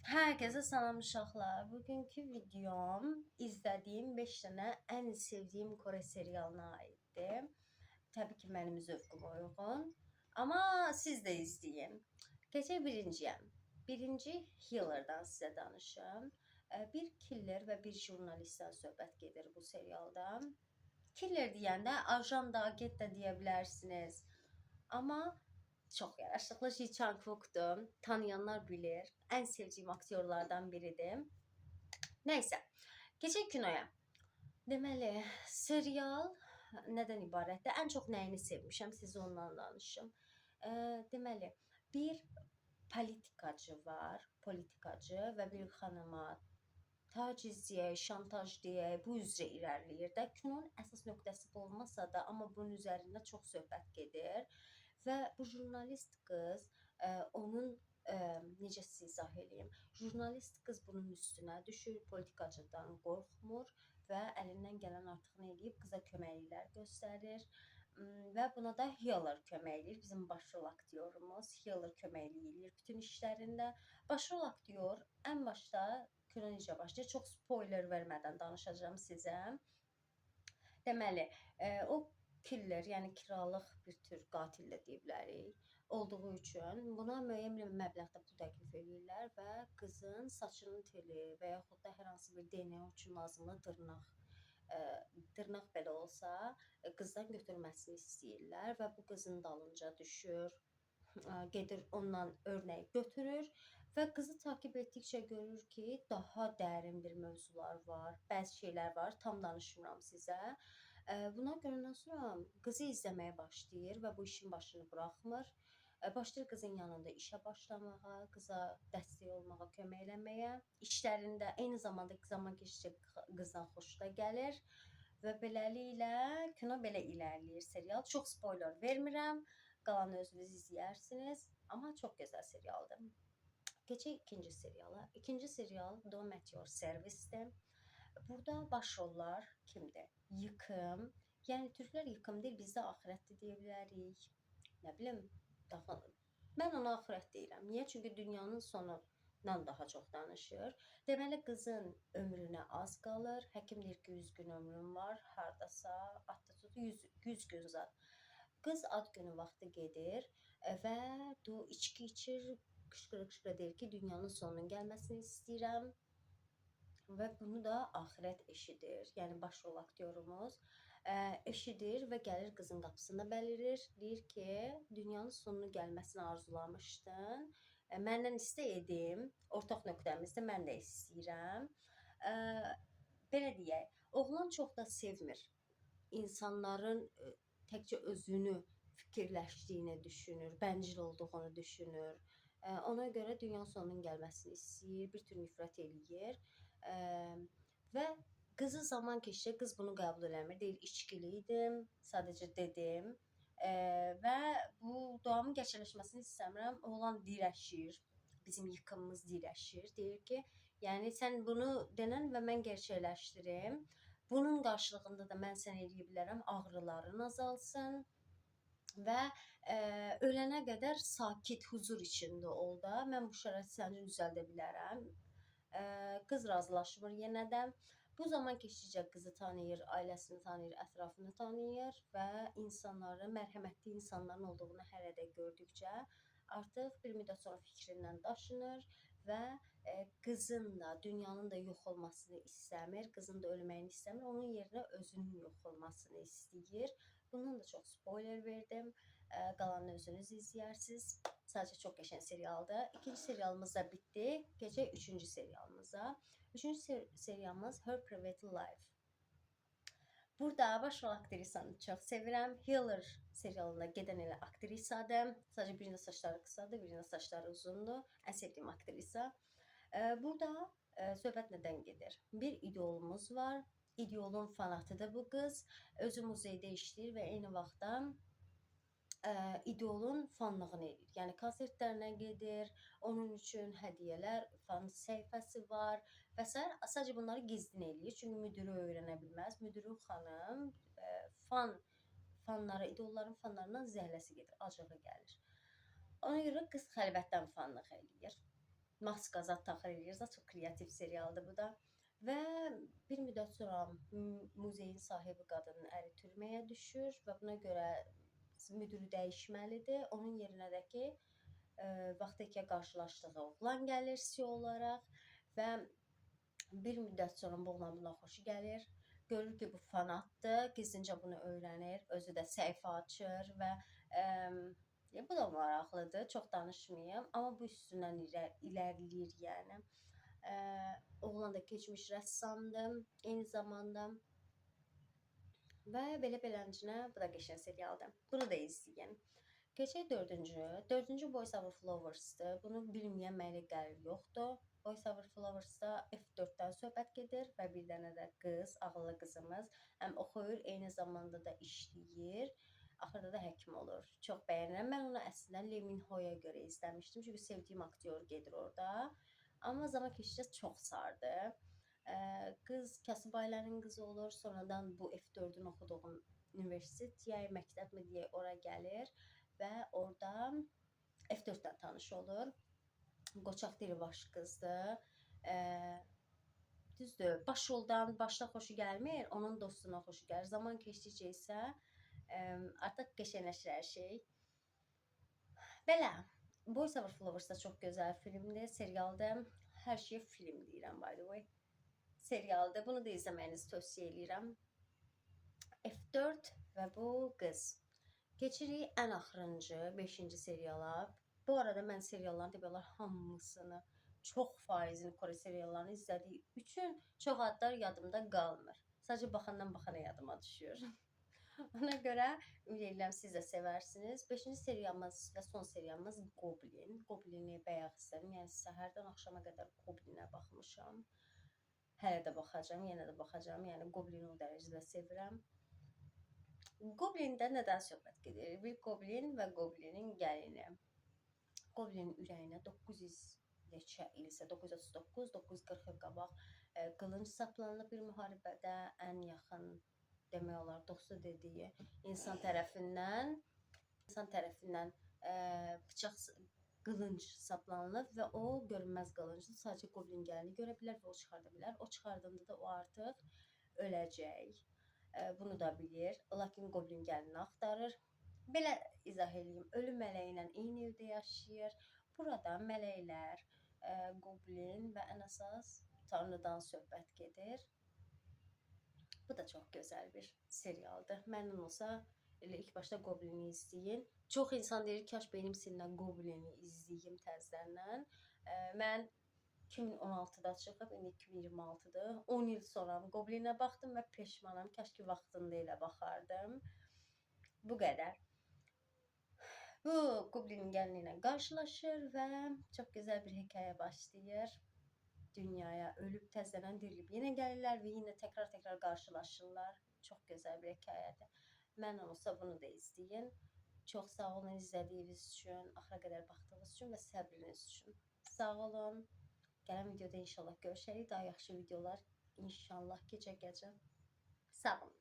Herkese salam uşaqlar. Bugünkü videom izlədiyim 5 dənə ən sevdiyim Kore serialına aiddir. Təbii ki, mənim zövqümə uyğun. Amma siz də izləyin. Keçək birinciyə. Birinci Healer'dan sizə danışım. Bir killer və bir jurnalistdən söhbət gedir bu serialda. Killer deyəndə ajan da, agent də deyə bilərsiniz. Amma çox yaraşıqlı Ji Chang-wook'dur. Tanıyanlar bilir. Ən sevdiyim aktyorlardan biridir. Nəysə, keçək kinoya. Deməli, serial nədən ibarətdir? Ən çox nəyini sevmişəm, sizə ondan danışım. Deməli, bir politikacı var, politikacı və bir xanıma taciz deyək, şantaj deyək, bu üzrə irəliləyir də. Kinonun əsas nöqtəsi bu olmasa da, amma bunun üzərində çox söhbət gedir və bu jurnalist qız onun necə sizə izah eləyim? Jurnalist qız bunun üstünə düşür, politikacıdan qorxmur və əlindən gələn artığını eləyib qıza köməkliklər göstərir. Və buna da Healer kömək eləyir. Bizim başrol aktyorumuz Healer köməklik eləyir bütün işlərində. Başrol aktyor ən başda kino necə başlayır? Çox spoiler vermədən danışacağam sizə. Deməli, o killer, yəni kiralıq bir tür qatil də deyə bilərik, olduğu üçün buna müəyyən bir məbləğdə pul təklif eləyirlər və qızın saçının teli və yaxud da hər hansı bir DNA üçün lazımlı dırnaq, dırnaq belə olsa, qızdan götürməsini istəyirlər və bu qızın dalınca düşür, gedir ondan örnək götürür və qızı takip etdikcə görür ki, daha dərin bir mövzular var, bəzi şeylər var, tam danışmıram sizə. Buna görəndən sonra qızı izləməyə başlayır və bu işin başını buraxmır. Başlayır qızın yanında işə başlamağa, qıza dəstək olmağa, kömək eləməyə. İşlərində eyni zamanda zaman keçdikcə qızdan xoşu da gəlir və beləliklə kino belə irəliləyir serial. Çox spoiler vermirəm. Qalanı özünüz izləyərsiniz. Amma çox gözəl serialdır. Keçək ikinci seriala. İkinci serial Dome at Your Service-dir. Burada başrollar kimdir? Yıkım. Yəni türklər yıkım deyil, bizdə axirətdir deyə bilərik. Nə bilim, daha mən ona axirət deyirəm. Niyə? Çünki dünyanın sonundan daha çox danışır. Deməli qızın ömrünə az qalır. Həkim deyir ki, 100 gün ömrüm var. Hardasa atda tut 100 gün zad. Qız ad günü vaxtı gedir və du içki içir, qışqıra qışqıra deyir ki, dünyanın sonunun gəlməsini istəyirəm. Və bunu da axirət eşidir. Yəni başrol aktyorumuz eşidir və gəlir qızın qapısında bəlirir. Deyir ki, dünyanın sonunun gəlməsini arzulamışdın. Məndən istə edim. Ortaq nöqtəmizdə mən də istəyirəm. Belə deyək, oğlan çox da sevmir. İnsanların təkcə özünü fikirləşdiyini düşünür, bəncil olduğunu düşünür. Ona görə dünyanın sonunun gəlməsini istəyir, bir tür nifrət eləyir. Və qızı zaman keçdikcə qız bunu qəbul eləmir. Deyir, içkili idim, sadəcə dedim. Və bu duamın gerçəkləşməsini istəmirəm. Oğlan dirəşir. Bizim yıkımımız dirəşir. Deyir ki, yəni sən bunu denən və mən gerçəkləşdirim. Bunun qarşılığında da mən sənə eləyə bilərəm, ağrıların azalsın və ölənə qədər sakit, huzur içində ol da. Mən bu şəraiti sənin üçün düzəldə bilərəm. Qız razılaşmır yenə də. Bu zaman keçdikcə qızı tanıyır, ailəsini tanıyır, ətrafını tanıyır və insanların, mərhəmətli insanların olduğunu hələ də gördükcə artıq bir müddət sonra fikrindən daşınır və qızın da, dünyanın da yox olmasını istəmir, qızın da ölməyini istəmir, onun yerinə özünün yox olmasını istəyir. Bundan da çox spoiler verdim. Qalanını özünüz izləyərsiniz. Sadəcə çox qəşəng serialdır. İkinci serialımız da bitdi. Keçək üçüncü serialımıza. Üçüncü serialımız Her Private Life. Burada başrol aktrisanı çox sevirəm. Healer serialında gedən elə aktrisadır. Sadəcə birində saçları qısadır, birində saçları uzundur. Ən sevdiyim aktrisa. Burada söhbət nədən gedir? Bir idolumuz var. İdolun fanatıdır bu qız. Özü muzeydə işləyir və eyni vaxtda idolun fanlığını eləyir. Yəni konsertlərinə gedir, onun üçün hədiyyələr, fan səhifəsi var və sair. Sadəcə bunları gizlin eləyir. Çünki müdiri öyrənə bilməz. Müdiri xanım fan fanları, idolların fanlarından zəhləsi gedir, acığı gəlir. Ona görə qız xəlvətdən fanlıq eləyir. Maska zad taxır eləyir. Zad çox kreativ serialdır bu da. Və bir müddət sonra muzeyin sahibi qadının əri türməyə düşür və buna görə müdürü dəyişməlidir. Onun yerinə də ki, vaxtı qarşılaşdığı oğlan gəlir CEO olaraq və bir müddət sonra bu oğlan buna xoşu gəlir. Görür ki, bu fanatdır, gizlincə bunu öyrənir, özü də səhifə açır və bu da maraqlıdır, çox danışmayım, amma bu üstündən irəliləyir yəni. Oğlan da keçmiş rəssamdır eyni zamanda. Və belə beləncə bu da qəşəng serialdır. Bunu da izləyin. Keçək dördüncü. Dördüncü Boys Over Flowers'dır. Bunu bilməyən mənə gəlir yoxdur. Boys Over Flowers'da F4-dən söhbət gedir və bir dənə də qız, ağıllı qızımız həm oxuyur, eyni zamanda da işləyir. Axırda da həkim olur. Çox bəyənirəm. Mən onu əslində Lee Min Ho'ya görə izləmişdim. Çünki sevdiyim aktyor gedir orada. Amma zaman keçdikcə çox sardı. Qız kasıb ailənin qızı olur. Sonradan bu F4-ün oxuduğu universitet deyək, məktəbmi deyək, ora gəlir və orada F4-dən tanış olur. Qoçaq diribaş qızdır. Düzdür, başroldan başda xoşu gəlmir, onun dostuna xoşu gəlir. Zaman keçdikcə isə artıq qəşəngləşir hər şey. Belə, Boys Over Flowers da çox gözəl filmdir, serialdır. Hər şeyə film deyirəm, by the way. Serialdır. Bunu da izləməyinizi tövsiyə eləyirəm. F4 və bu qız. Keçirik ən axırıncı, 5-ci seriala. Bu arada mən serialların demək olar hamısını, çox faizini Kore seriallarını izlədiyim üçün çox adlar yadımda qalmır. Sadəcə baxandan baxana yadıma düşür. Ona görə ümid edirəm siz də sevərsiniz. 5-ci seriyamız və son seriyamız Goblin. Goblini bayaq izlədim. Yəni səhərdən axşama qədər Goblinə baxmışam. Hələ də baxacağam, yenə də baxacağam. Yəni Goblini o dərəcədə sevirəm. Goblində nədən söhbət gedir? Bir Goblin və Goblinin gəlini. Goblinin ürəyinə 900 neçə il isə 939, 940 il qabaq qılınc saplanılıb bir müharibədə ən yaxın demək olar dostu dediyi insan tərəfindən bıçaq qılınc saplanılıb və o görünməz qılıncdır. Sadəcə Goblin gəlini görə bilər və o çıxarda bilər. O çıxardanda da o artıq öləcək. Bunu da bilir. Lakin Goblin gəlini axtarır. Belə izah eləyim. Ölü mələyi ilə eyni evdə yaşayır. Burada mələklər, Goblin və ən əsas Tanrıdan söhbət gedir. Bu da çox gözəl bir serialdır. Məndən olsa elə ilk başda Goblini izləyin. Çox insan deyir, kaş benim sizinlə Goblini izləyim təzədən. Mən 2016-da çıxıb, indi 2026-dır. 10 il sonra Goblinə baxdım və peşmanam. Kaş ki vaxtında elə baxardım. Bu qədər. Bu Goblinin gəlini ilə qarşılaşır və çox gözəl bir hekayə başlayır. Dünyaya ölüb təzədən dirilib yenə gəlirlər və yenə təkrar-təkrar qarşılaşırlar. Çox gözəl bir hekayədir. Məndən olsa bunu da izləyin. Çox sağ olun izlədiyiniz üçün, axıra qədər baxdığınız üçün və səbriniz üçün. Sağ olun. Gələn videoda inşallah görüşərik. Daha yaxşı videolar inşallah ki çəkəcəm. Sağ olun.